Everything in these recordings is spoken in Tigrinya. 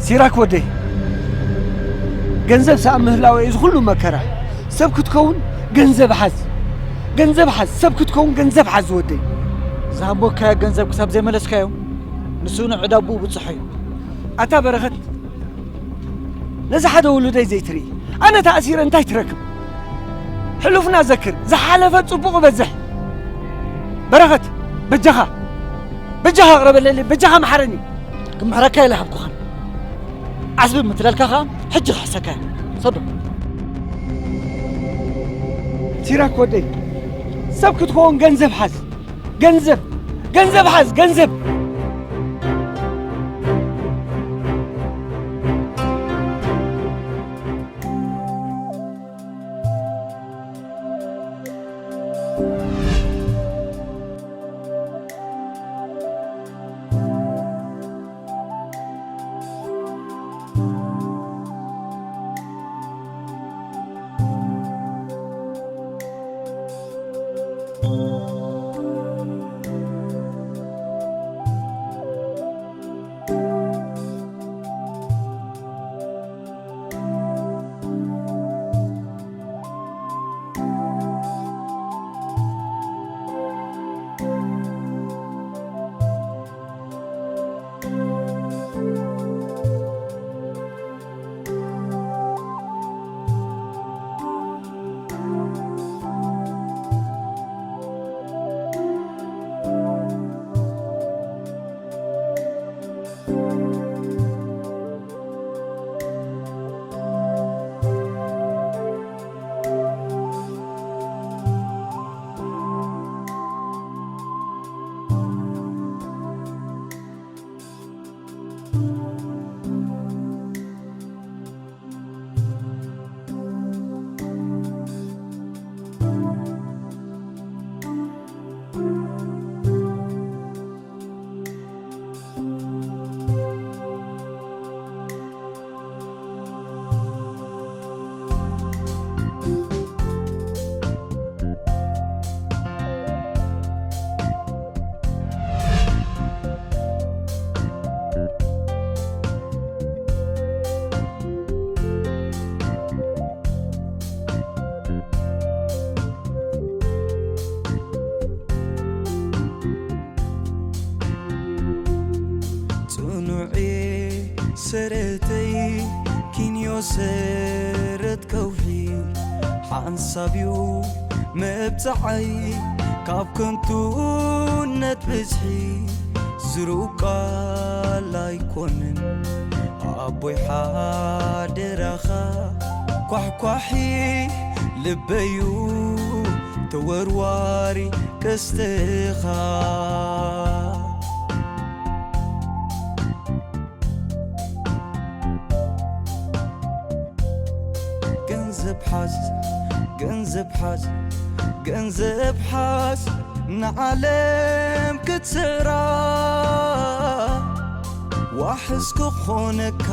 ሲራክ ወደይ፣ ገንዘብ ሰኣብ ምህላወ እዩ ዝኹሉ መከራ። ሰብ ክትከውን ገንዘብ ሓዝ፣ ገንዘብ ሓዝ፣ ሰብ ክትከውን ገንዘብ ሓዝ ወደይ። ዝሃቦካዮ ገንዘብ ክሳብ ዘይመለስካዮ፣ ንሱ ንዕዳቡኡ ብጽሖ እዩ። ኣታ በረኸት፣ ነዚ ሓደ ውሉደይ ዘይትርኢ፣ ኣነ ተኣሲረ እንታይ ትረክብ? ሕሉፍና ዘክር፣ ዝሓለፈ ጽቡቕ በዝሕ። በረኸት፣ በጃኻ፣ በጃኻ ኣቕረበለለይ፣ በጃኻ መሓረኒ። ክምሕረካ ኢለ ሃብኩኻን። ዓስቢ ምትለልካ ኸኣ ሕጂ ክሕሰካ እየ። ሰዶ። ሲራክ ወደይ፣ ሰብ ክትከውን ገንዘብ ሓዝ። ገንዘብ፣ ገንዘብ ሓዝ፣ ገንዘብ። ጽኑዕ ሰረተይ ኪንዮ ሰረት ከውሒ ሓንሳብ እዩ መብጽዓይ ካብ ከንቱነት ብዝሒ ዝርኡ ቃል ኣይኮንን ኣቦይ ሓደራኻ ኳሕኳሒ ልበዩ ተወርዋሪ ቀስትኻ ገንዘብ ሓዝ ገንዘብ ሓዝ ገንዘብ ሓዝ ንዓለም ክትስዕራ ዋሕስ ክኾነካ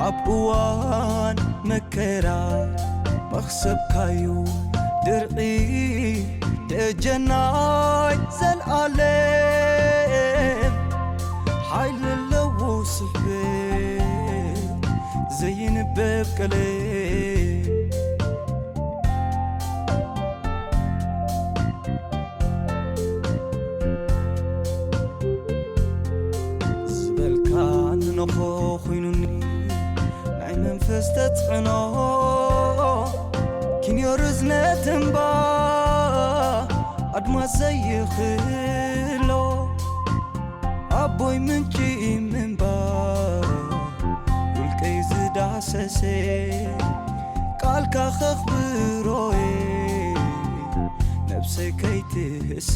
ኣብ እዋን መከራ መኽሰብካዩ ድርዒ ደጀናይ ዘልኣለም ሓይሊ ኣለዎ ስሕበት ዘይንበብ ቀለም ዝበልካ ንነኾ ኮይኑኒ ናይ መንፈስ ተጽዕኖ ኪንዮ ርዝነት እምባ ኣድማስ ዘይኽሎ ኣቦይ ምንጪ ምንባር ውልቀይ ዝዳሰሰ ቃልካ ኸኽብሮየ ነብሰይ ከይትህእሰ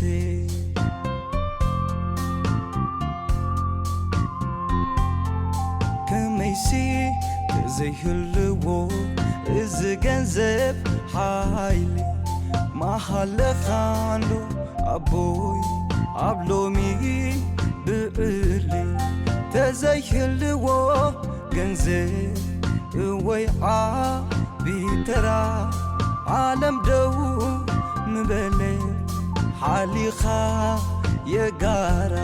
ከመይሲ ተዘይህልዎ እዚ ገንዘብ ሓይሊ መሃለኻንዶ ኣቦይ ኣብ ሎሚ ብዕሊ ተዘይህልዎ ገንዘብ እወይ ዓቢ ተራ ዓለም ደው ምበለ ሓሊኻ የጋራ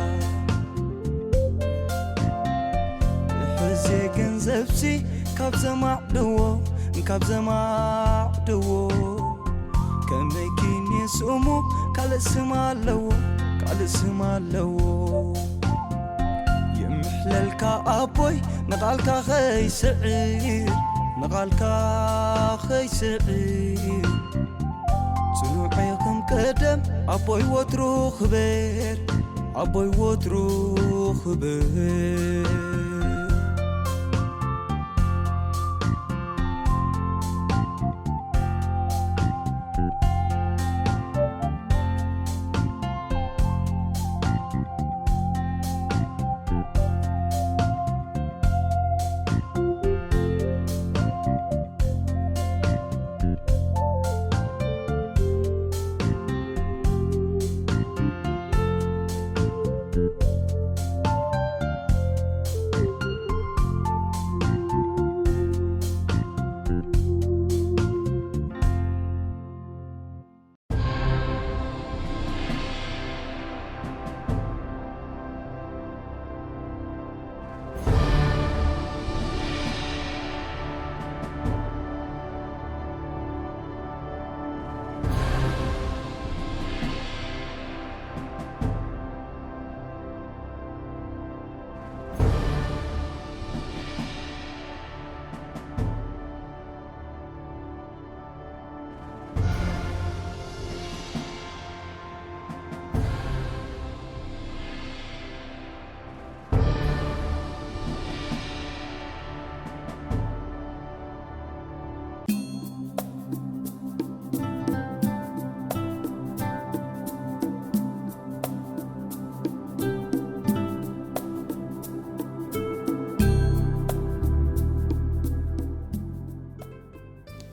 ገንዘብሲ ካብ ዘማዕድዎ ካብ ዘማዕድዎ ከመይ ኪን ስሙ ካልእ ስም ኣለዎ ካልእ ስም ኣለዎ ይምሕለልካ ኣቦይ ንቓልካ ኸይስዕር ንቓልካ ኸይስዕር ጽኑዕ ከም ቀደም ኣቦይ ወትሩ ክበር ኣቦይ ወትሩ ክበር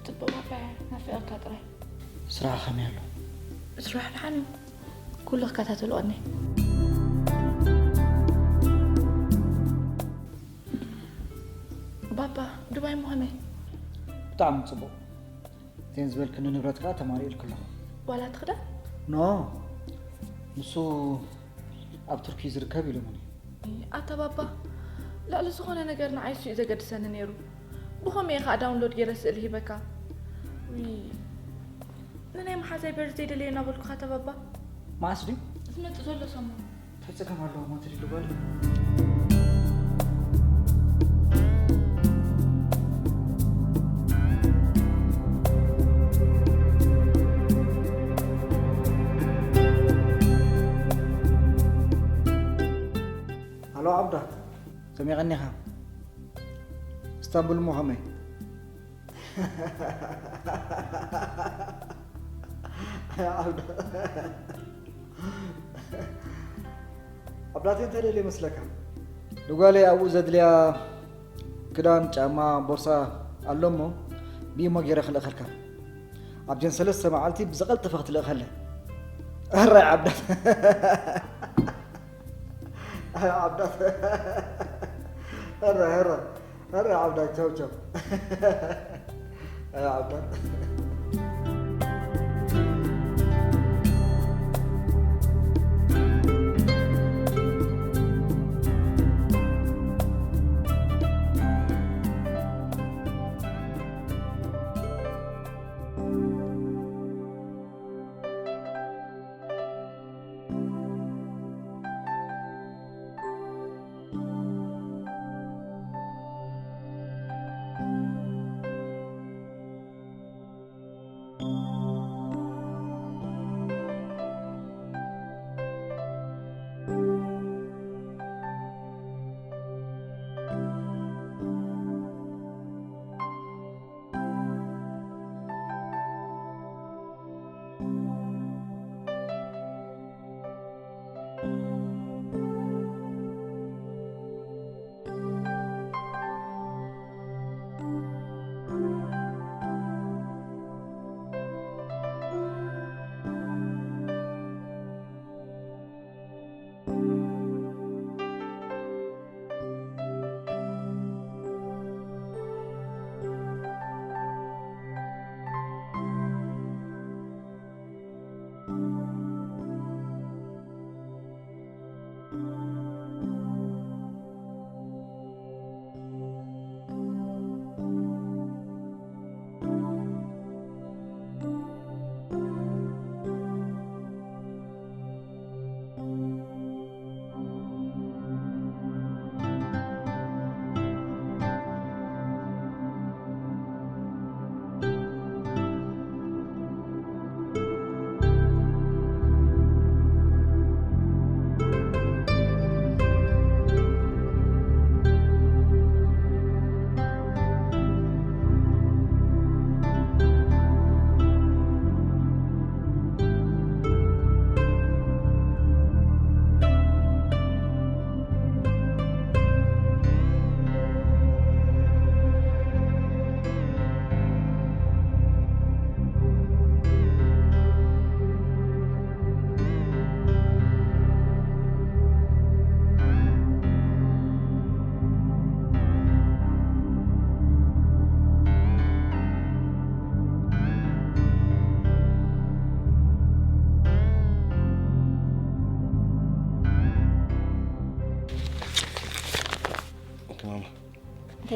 ጽቡቕ ባባየ ናፊቐካ ጥራይ። ስራሕ ከመይ ኣሎ? ስራሕ ደሓን እዩ። ኩሉ ክከታተሎ ቀኒ። ባባ ዱባይ ምኾነ ብጣዕሚ ጽቡቕ። እተን ዝበልክኒ ንብረት ከኣ ተማሊእልኪ ኣለኹ። ዋላ ትኽዳን? ኖ ንሱ ኣብ ቱርኪ ዝርከብ ኢሎምኒ። ኣታ ባባ ልዕሊ ዝኾነ ነገር ንዓይ እሱ እዩ ዘገድሰኒ ነይሩ። ብኸመይ እየ ከዓ ዳውንሎድ ገይረ ስእሊ ሂበካ? ውይ ንናይ መሓዛይ በርዝደይ ደልየ እናበልኩኻ ኣታ ባባ። መዓስ ድዩ? ዝመጽእ ዘሎ ሰሙን። እንታይ ጸገም ኣለዎ እሞ ትልሊ ጓል? ሃሎ ዓብዳ፣ ከመይ ቀኒኻ? እስታንቡል እሞ ከመይ? ዓብዳተይ እንታይ ደልየ መስለካ? ንጓለይ ኣብኡ ዘድልያ ክዳን፣ ጫማ፣ ቦርሳ ኣሎ እሞ ብኢሞ ገይረ ክልእኸልካ። ኣብዘን ሰለስተ መዓልቲ ብዝቐልጠፈ ክትልእኸለይ። ሕራይ ዓብዳት። ዓብዳት። ሕራይ ሕራይ። ኣረ ዓብዳይ ቻው ቻው። ኣረ ዓብዳይ።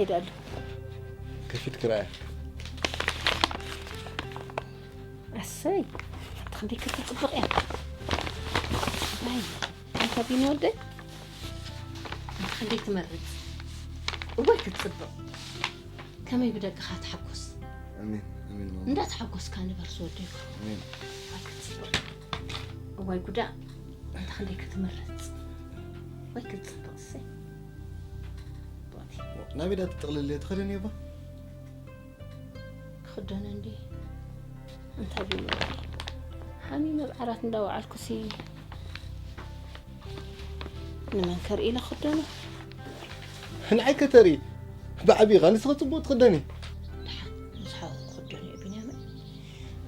ይዳሉ። ከፊት ክራያ። ኣሰይ፣ ኣቲ ክንደይ ክትጽብቕ እያ። ኣይ፣ ኣንታ ቢኒ ወደይ፣ ኣቲ ክንደይ ትመርጽ። እዋይ ክትጽብቕ። ከመይ ብደቅኻ ትሓጎስ። ኣሜን፣ ኣሜን ማማ። እንዳተሓጎስካ ንበር ዝወደይ። ኣሜን። እዋይ ክትጽብቕ። እዋይ ጉዳ፣ ኣንታ ክንደይ ክትመርጽ። እዋይ ክትጽብቕ እሰይ። ቦቲ። ናበይ ዳ ትጥቕልልዮ ትኸደንዮ እባ? ክኽደኖ እንዲ። ኣንታ ቢኒ ወደይ። ሓሚመ ኣብ ዓራት እንዳወዓልኩሲ ንመን ከርኢ ኢለ ክኽደኖ? ንዓይ ከተርኢ። ብዓቢኻ ንስኺ ጽቡቕ ትኽደኒ። ደሓን፣ ምስ ሓውኹ ክኽደኖ እየ ቢንያመይ።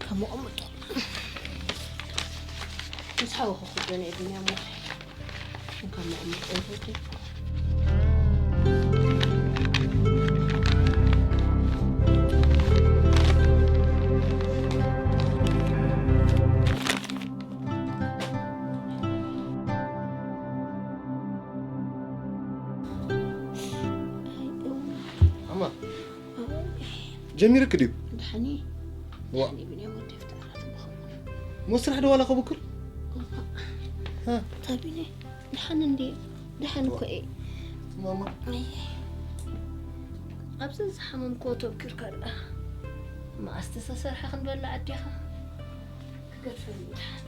ካብ መቐመጦ። ምስ ሓውኹ ክኽደኖ እየ ቢንያም ወደይ። ኣማ፣ ጀሚርክ ድዩ? ድሓኒ። ዋ። ድሓኒ ብንያም ወዲ ፍትሕ ዓራት ምዃኑ። ሞ ስራሕ ዶ ዋላ ከብክር? ሃ? ታቢነ፣ ድሓን እንዲ፣ ድሓን እኮ እየ። ማማ። ኣየ። ኣብዚ ዝሓመምክዎ ተብኪርካ ደኣ። መኣስ ተሰሰርሐ ክንበልዕ ኣዴኻ? ክገድፈኒ ድሓን።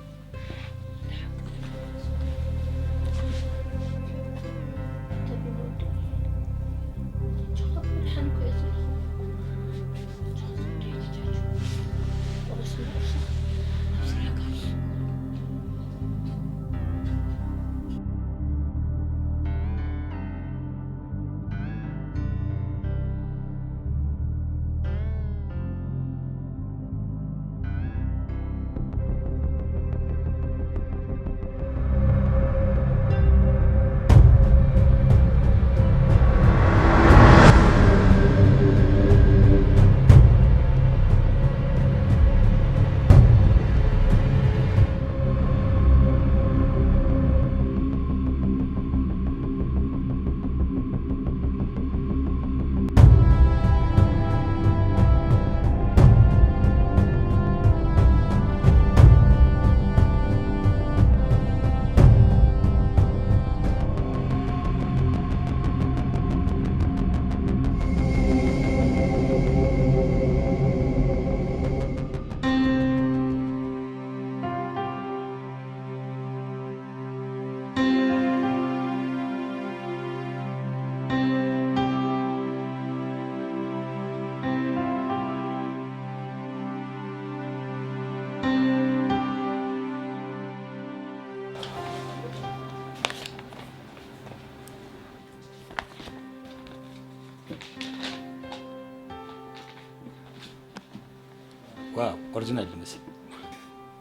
ዋው፣ ኦሪጂናል ይመስል።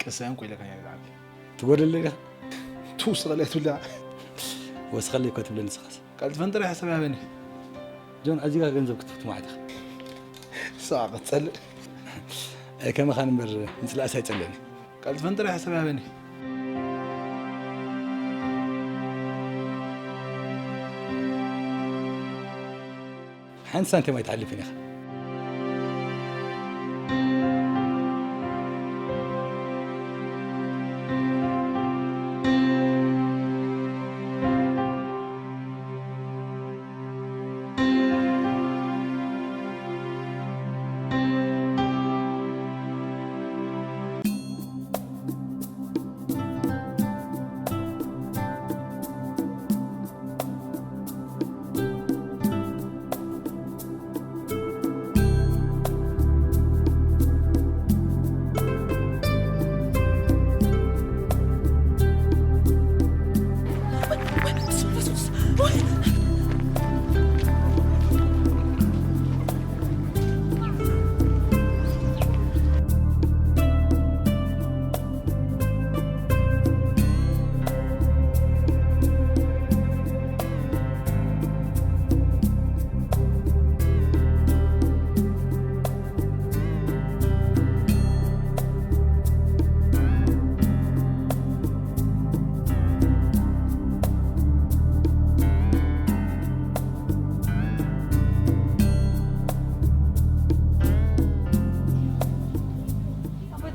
ቅሳያን ቆይለካ እያ ብዓቢ። ትጎደለ ኢኻ? ትውስኸለይ ትብላ። ወስኸለይ እኮ ትብለኒ ንስኻስ። ቀልጥፈን ጥራይ ሓሳብ ያበኒ። ጆን፣ ኣዚጋ ገንዘብ ክትፍትሙ ዓድኻ። ንስኻ ክትጸልእ። ኣይ፣ ከማኻን እምበር ምጽላእስ ኣይጸልእን። ቀልጥፈን ጥራይ ሓሳብ ያበኒ። ሓንቲ ሳንቲም ኣይትሓልፍን ኢኻ።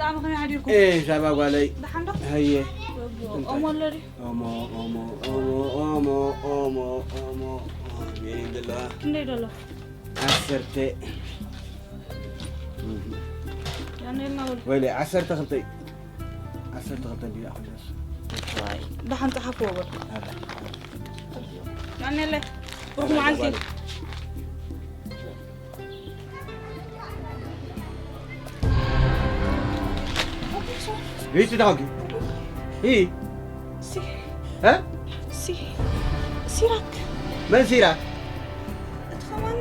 ኣበኸመይ ሓዲርኩም? ኤ ዛባ ጓለይ። ደሓን ዶ? ሀየ። በቦ፣ እንታይ? ኦሞ ኣሎ ድዩ? ኦሞ ኦሞ ኦሞ ኦሞ ኦሞ ኦሞ የኔ ዘለዋ። ክንደይ ደሎ? ዓሰርተ። ያኔልና ወል። ወይለ ዓሰርተ ክልተ። ዓሰርተ ክልተ እንዲያ። ዋይ፣ ደሓን ጸሓፍዎ በል። ኣረ። ያኔለ። ብሩኽ መዓልቲ። ሪቲ ዳውጊ። ሂ። ሲ- እ? ሲ- ሲራክ። መን ሲራክ? እቲ ከማን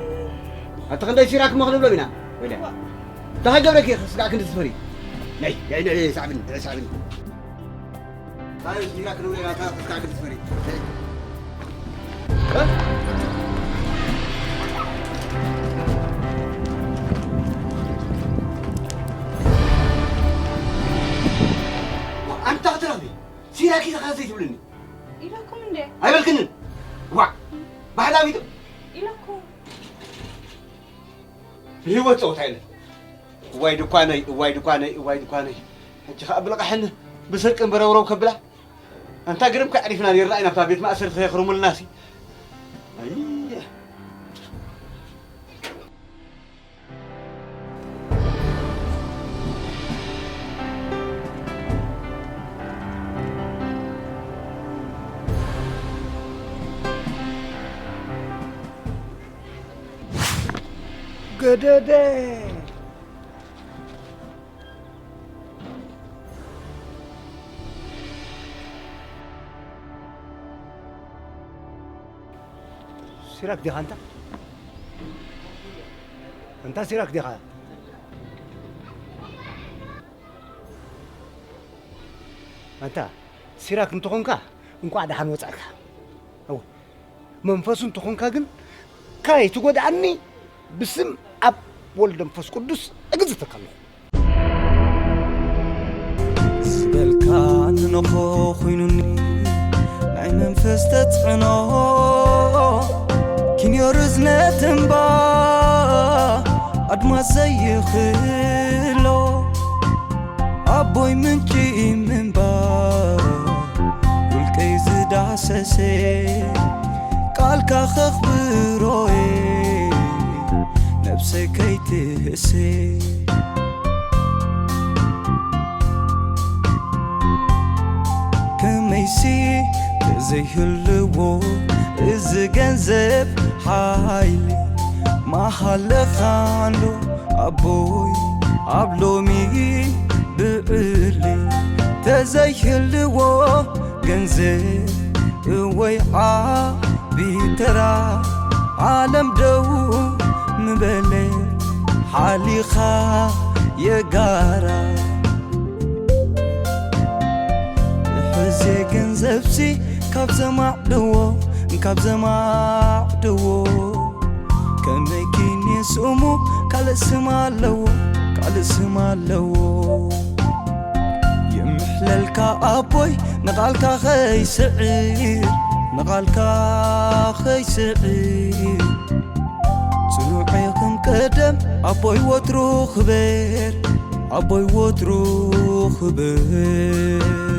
ኣቲ ክንደይ ሲራክ እሞ ክንብሎም ኢና? ወይለ። ዋ። እንታይ ገብረኪ ስጋዕ ክንዲ ትፈሪ? ነይ፣ ነይ፣ ነይ፣ ሳዕብኒ፣ ነይ፣ ሳዕብኒ። እንታይ ሲራክ ንብሎ ኢና፣ እንታይ ስጋዕ ክንዲ ትፈሪ? ነይ። እ? ኣንታ ክትረኽቢ፣ ሲራክ ኢኻ ዘይትብልኒ? ኢለኩም እንዴ? ኣይበልክንን። ዋ፣ ባሕዳዊት። ኢለኩም። ብህይወት ጸወታ የለን። እዋይ ድኳነይ፣ እዋይ ድኳነይ፣ እዋይ ድኳነይ። ሕጂ ኸኣ ብልቓሕን ብስርቅን በረውረው ከብላ። ኣንታ ግርም ከዕሪፍና ኔርና ኢና፣ ኣብታ ቤት ማእሰርቲ ከየኽርሙልናሲ። ኣይ። ገደደ። ሲራክ ዲኻ ኣንታ? ኣንታ ሲራክ ዲኻ? ኣንታ ሲራክ እንተኾንካ እንቋዕ ደሓን ወጻእካ። እወ፣ መንፈሱ እንተኾንካ ግን ካይትጎድኣኒ ብስም ኣብ ወልድ መንፈስ ቅዱስ እግዝተካ ኣለኹ። ዝበልካ ንነኾ ኮይኑኒ ናይ መንፈስ ተጽዕኖ ኪንዮ ርዝነት እምባ ኣድማስ ዘይኽሎ ኣቦይ ምንጪ ምንባ ውልቀይ ዝዳሰሰ ቃልካ ኸኽብሮየ ነብሰይ ከይትህሴ ከመይሲ ተዘይህልዎ እዚ ገንዘብ ሓይሊ ማሃለኻንዶ ኣቦይ ኣብ ሎሚ ብዕሊ ተዘይህልዎ ገንዘብ እወይ ዓቢ ተራ ዓለም ደው ምበለ ሓሊኻ የጋራ ሕዜ ገንዘብሲ ካብ ዘማዕድዎ ካብ ዘማዕድዎ ከመይ ኪን ስሙ ካልእ ስም ኣለዎ ካልእ ስም ኣለዎ የምሕለልካ ኣቦይ ንቓልካ ኸይስዕር ንቓልካ ኸይስዕር ጽኑዕ ከም ቀደም ኣቦይ ወትሩ ክበር ኣቦይ ወትሩ ክበር